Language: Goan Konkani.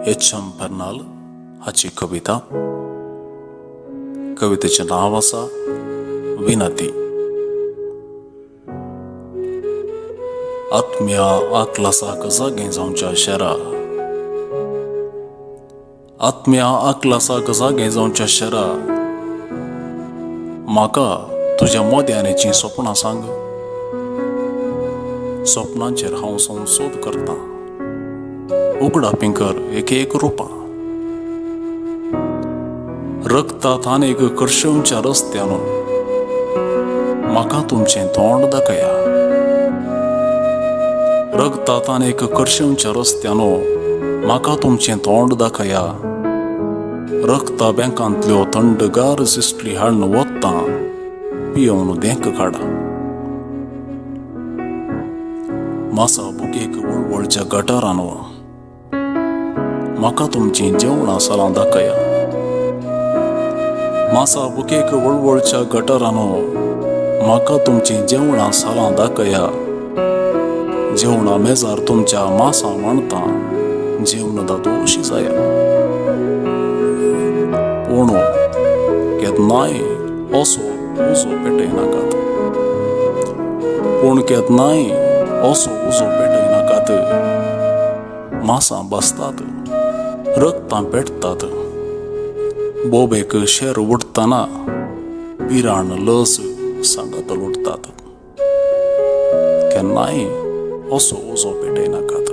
एच एम पेर्नाल हाची कविता. कवितेचें नांव आसा विनती. आत्म्या आकलासाक जागें जावच्या शेरा, आत्म्या आकलासाक जागें जावच्या शेरा, म्हाका तुज्या मोद्यानेचीं सपनां सांग. सपनांचेर हांव संशोध करतां, उगडा पिंकर एक एक रुपां. रगतात आनीक करशेवच्या रस्त्यान म्हाका तुमचें तोंड दाखया. रगतात आनीक करशेवच्या रस्त्यान म्हाका तुमचें तोंड दाखया. रगता बँकांतल्यो थंडगार सिस्टली हाडून वतां पियोवन देंक काडा. मासा बुकेक वळवळच्या गटारान म्हाका तुमचीं जेवणां सालां दाखया. मासा बुकेक वळवळच्या गटारान म्हाका तुमचीं जेवणां सालां दाखया. जेवणां मेजार तुमच्या मासां मांडता जेवण दादोशी जाया. पूण केन्नाय असो उजो पेटयनाकात, पूण केन्नाय असो उजो पेटयनाकात. मासां बसतात, रगतां पेटतात. बोबेक शेर उडटना पिराण लस सांगात लुटतात. केन्नाय असो उजो पेटयनाकात.